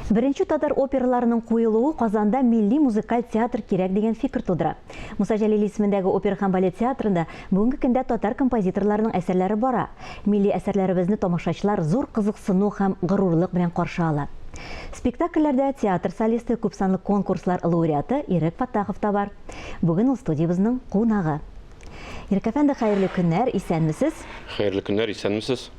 Беренче татар операларының куелуы Казанда милли музыкаль театр кирәк дигән фикер тудыра. Муса Җәлил исемендәге опера һәм балет театрында бүгенге көндә татар композиторларының әсәрләре бара. Милли әсәрләребезне тамашачылар зур кызыксыну һәм горурлык белән каршы ала. Спектакльләрдә театр солисты, күпсанлы конкурслар лауреаты Ирек Фаттахов та бар. Бүген ул студиябезнең кунагы. Ирек әфәнде, хәерле көннәр, исәнмесез. Хәерле көннәр, исәнмесез.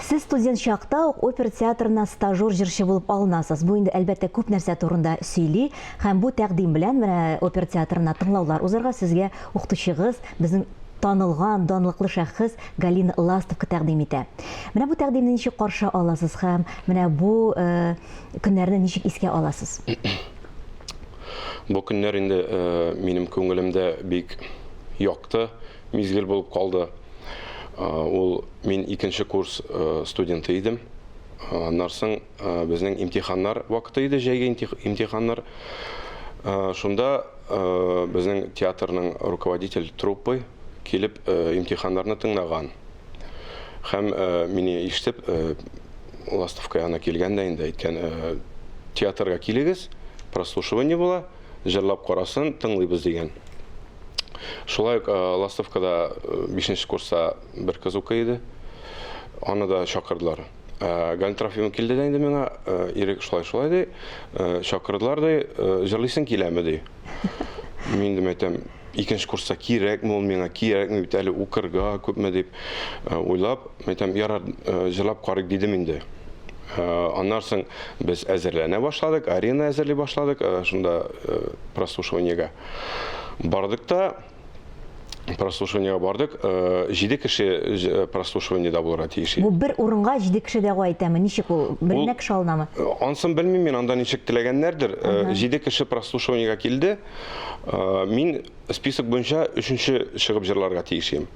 Сез студент чакта ук опера театрына стажер җырчы булып алынасыз. Бу инде, әлбәттә, күп нәрсә турында сөйли. Һәм бу тәкъдим белән менә опера театрына тыңлаулар узарга сезгә укытучыгыз, безнең танылган, данлыклы шәхес Галина Ластовка тәкъдим итә. Менә бу тәкъдимне ничек каршы аласыз һәм менә бу э, көннәрне ничек искә аласыз? Бу көннәр инде э, минем күңелемдә бик якты мизгел булып калды. Э, ул мин икенче курс э, студенты идем. Аннан соң безнең имтиханнар вакыты иде, җәйге имтиханнар. Шунда безнең театрның руководитель труппы килеп имтиханнарны тыңлаган. Һәм мине ишетеп, Ластовка янына килгән дә инде әйткән, театрга килегез, прослушивание була, җырлап карасын, тыңлыйбыз дигән. Шулай ук Ластовкада 5 курста бер кыз укый иде. Аны да чакырдылар. Галина Трофимова килде дә инде миңа, Ирек шулай-шулай ди, чакырдылар ди, җырлыйсың киләме ди. Мин инде әйтәм, икенче курста кирәкме ул миңа, кирәкме бит әле укырга күпме дип уйлап, әйтәм, ярар, җырлап карыйк дидем инде. Аннан соң без әзерләнә башладык, арена әзерли башладык, шунда прослушиваниегә бардык та, прослушиваниегә бардык, җиде кеше прослушиваниедә булырга тиеш иде. Бу бер урынга җиде кеше дәгъва итәме? Ничек ул? Бер генә кеше алынамы? Ансын белмим мин, анда ничек теләгәннәрдер. Җиде кеше прослушиваниегә килде. Мин список буенча өченче чыгып җырларга тиеш идем.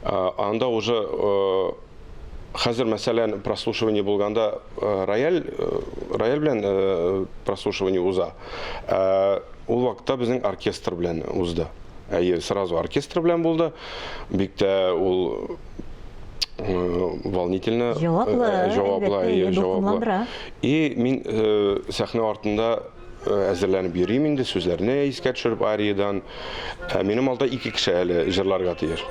Анда уже хәзер, мәсәлән, прослушивание булганда рояль, рояль белән прослушивание уза. Ул вакытта безнең оркестр белән узды. Әйе, сразу оркестр белән булды. Бик тә ул волнительно. Җаваплы, җаваплы, әйе, җаваплы. И мин сәхнә артында әзерләнеп йөрим инде, сүзләрне искә төшереп ариядән. Ә минем алда ике кеше әле җырларга тиеш.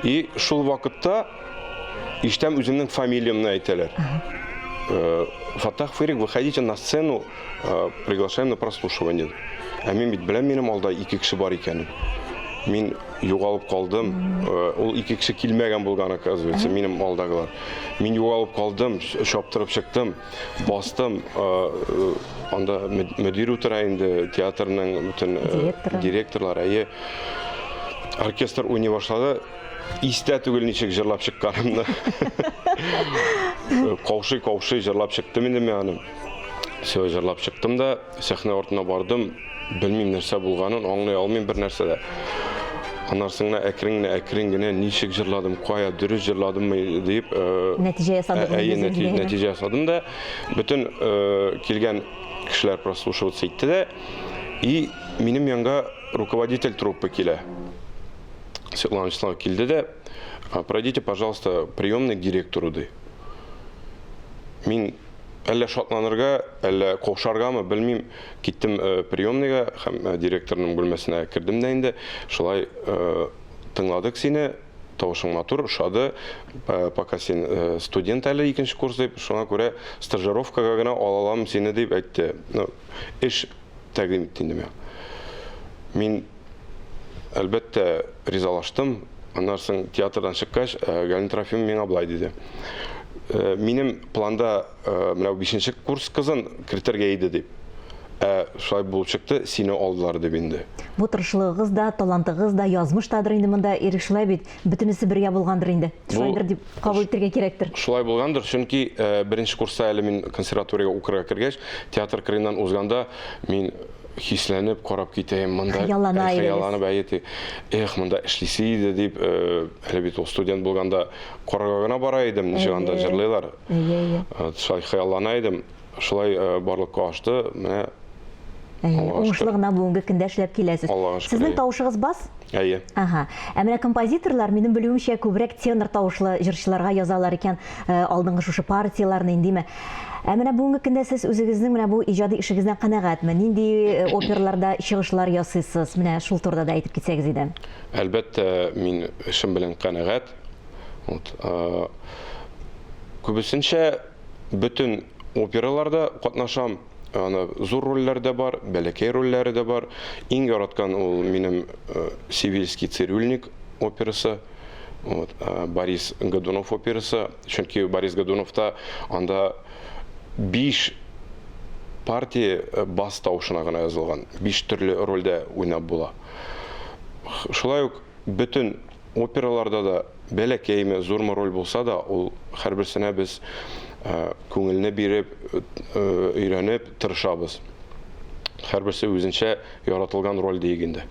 И шул вакытта ишетәм үземнең фамилиямне әйтәләр. Фаттахов Ирек, выходите на сцену, приглашаем на прослушивание. Ә мин бит беләм, минем алда ике кеше бар икәнен. Мин югалып калдым. Ул ике кеше килмәгән булган, оказывается, минем алдагылар. Мин югалып калдым, чаптырып чыктым. Бастым, анда мөдир утыра инде, театрның бөтен директорлар, әйе. Оркестр уйный башлады. Истә түгел ничек җырлап чыкканымны. Каушый-каушый җырлап чыктым инде мин аны. Все, җырлап чыктым да, сәхнә артына бардым. Белмим нәрсә булганын, аңлый алмыйм бер нәрсә дә. Аннан соң гына әкрен генә, әкрен генә ничек җырладым, кая дөрес җырладыммы дип, нәтиҗә ясадыгыз. Әйе, нәтиҗә ясадым да, бөтен килгән кешеләр прослушиваться итте дә, и минем янга руководитель труппы килә. Светлана Вячеславовна килде дә, пройдите, пожалуйста, приемный к директору, ди. Мин әллә шатланырга, әллә каушаргамы, белмим. Киттем э, приемныйга һәм э, директорның бүлмәсенә кердем дә инде. Шулай э, тыңладык сине, тавышың матур, ошады. Пока син студент әле икенче курс дип, шуңа күрә стажировкага гына ала алам сине дип әйтте. Ну, эш тәкъдим итте инде миңа. Мин Әлбәттә, ризалаштым. Аннан соң театрдан чыккач, э, Галина Трофимовна миңа болай диде. Э, минем планда э, менә бишенче курс кызын кертергә иде дип. Ә шулай булып чыкты, сине алдылар дип инде. Бу тырышлыгыгыз да, талантыгыз да, язмыш тадыр инде монда, Ирек, шулай бит? Бөтенесе бергә булгандыр инде. Шулайдыр дип кабул итәргә кирәктер. Шулай булгандыр, чөнки беренче курста әле мин консерваториягә укырга кергәч, театр кырыеннан узганда мин хисләнеп карап китәем монда. Хыяллана идегез. Хыялланып, әйе, ди. Эх, монда эшлисе иде дип, э, әле бит ул студент булганда карарга гына бара идем, ничек анда җырлыйлар. Әйе, әйе. Э, шулай хыяллана идем. Шулай э, барлыкка ашты. Менә. Әйе, Аллага уңышлы шөкер. гына бүгенге көндә эшләп киләсез. Аллага шөкер, Сезнең әйе. тавышыгыз бас? Әйе. Ага. Ә менә композиторлар, минем белүемчә, күбрәк тенор тавышлы җырчыларга язалар икән, э, алдынгы шушы партияләрне индиме. Ә менә бүгенге көндә сез үзегезнең менә бу иҗади эшегездән канәгатьме? Нинди э, операларда чыгышлар ясыйсыз? Менә шул турыда да әйтеп китсәгез иде. Әлбәттә, мин эшем белән канәгать. Вот, э, күбесенчә бөтен операларда катнашам. Аны зур рольләр дә бар, бәләкәй рольләре дә бар. Иң яраткан ул минем э, Севильский цирюльник операсы. Вот, э, Борис Годунов операсы. Чөнки Борис Годуновта анда биш партия э, бас тавышына гына язылган. Биш төрле рольдә уйнап була. Шулай ук бөтен операларда да бәләкәйме, зурмы роль булса да, ул һәрберсенә без э, күңелне биреп, э, өйрәнеп тырышабыз. Һәрберсе үзенчә яратылган роль диек инде.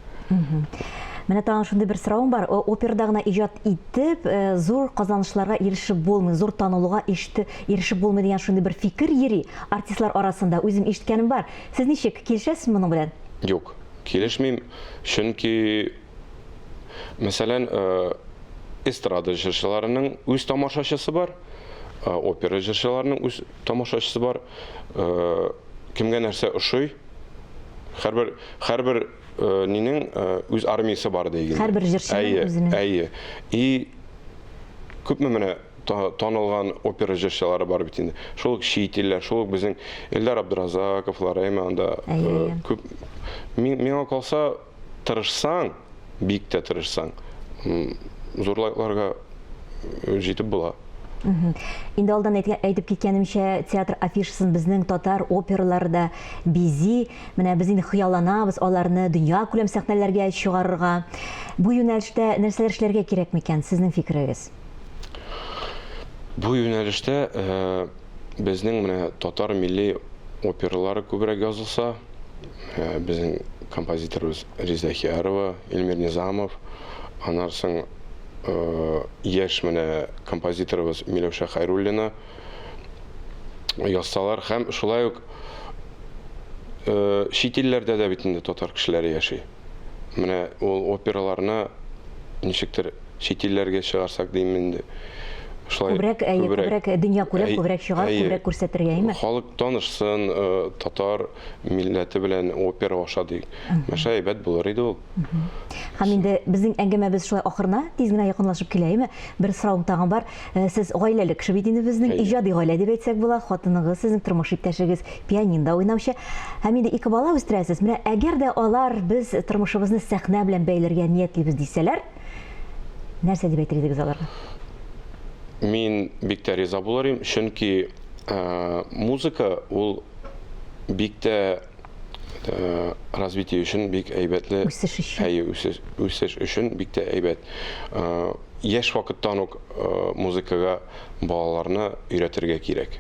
Менә тагын шундый бер соравым бар. Операда гына иҗат итеп, э, зур казанышларга ирешеп булмый, зур танылуга ирешеп булмый дигән шундый бер фикер йөри артистлар арасында. Үзем ишеткәнем бар. Сез ничек, килешәсезме моның белән? Юк, килешмим, чөнки Мәсәлән, эстрада җырчыларының үз тамашачысы бар, опера җырчыларының үз тамашачысы бар. Кемгә нәрсә ошый, һәрбер һәрбер нинең үз армиясе бар диген. Һәрбер җырчының үзенең. Әйе. И күпме менә танылган опера җырчылары бар бит инде. Шул ук чит илләр, шул ук безнең Эльдар Абдразаковлар, әйме анда күп миңа калса Тырышсаң, бик тә тырышсаң, зур лайкларга җитеп була. Инде алдан әйтеп киткәнемчә, театр афишасын безнең татар опералары да бизи. Менә без инде хыялланабыз аларны дөньякүләм сәхнәләргә чыгарырга. Бу юнәлештә нәрсәләр эшләргә кирәк микән, сезнең фикерегез? Бу юнәлештә безнең менә татар милли опералары күбрәк язылса, Э, безнең композиторыбыз Резеда Хиярова, Эльмир Низамов, аннан соң э, яшь менә композиторыбыз Миләүшә Хайруллина язсалар һәм шулай ук э, чит илләрдә дә бит инде татар кешеләре яши. Менә ул операларны ничектер чит илләргә чыгарсак дим инде. Шулай күбрәк, әйе, күбрәк дөнья күреп, күбрәк чыгарып, күбрәк күрсәтергә, әйеме? Халык танышсын, э, татар милләте белән опера аша дик. Менә шулай әйбәт булыр иде ул. Һәм инде безнең әңгәмәбез шулай ахырына тиз генә якынлашып килә, әйеме? Бер соравым тагын бар. Э, сез гаиләле кеше бит инде безнең, иҗади гаилә дип әйтсәк була. Хатыныгыз, сезнең тормыш иптәшегез пианинда уйнаучы. Һәм инде ике бала үстерәсез. Менә әгәр дә алар без тормышыбызны сәхнә белән бәйләргә ниятлибез дисәләр, нәрсә дип әйтер идегез аларга? Мин бик тә риза булыр идем, чөнки э, музыка ул бик тә э, развитие өчен бик әйбәтле. Үсеш өчен. Әйе, үсеш, үсеш өчен бик тә әйбәт. Э, яшь вакыттан ук музыкага балаларны өйрәтергә кирәк.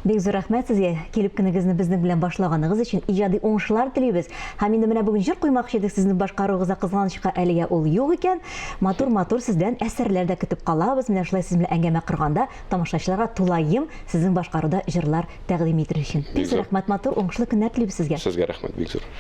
Бик зур рәхмәт сезгә, килеп көнегезне безнең белән башлаганыгыз өчен. Иҗади уңышлар телибез. Һәм инде менә бүген җыр куймакчы идек сезнең башкаруыгызда, кызганычка әлегә ул юк икән. Матур-матур сездән әсәрләр дә көтеп калабыз. Менә шулай сезнең белән әңгәмә корганда тамашачыларга тулаем сезнең башкаруда җырлар тәкъдим итер өчен. Бик зур рәхмәт, матур, уңышлы көннәр телибез сезгә. Сезгә рәхмәт, бик зур.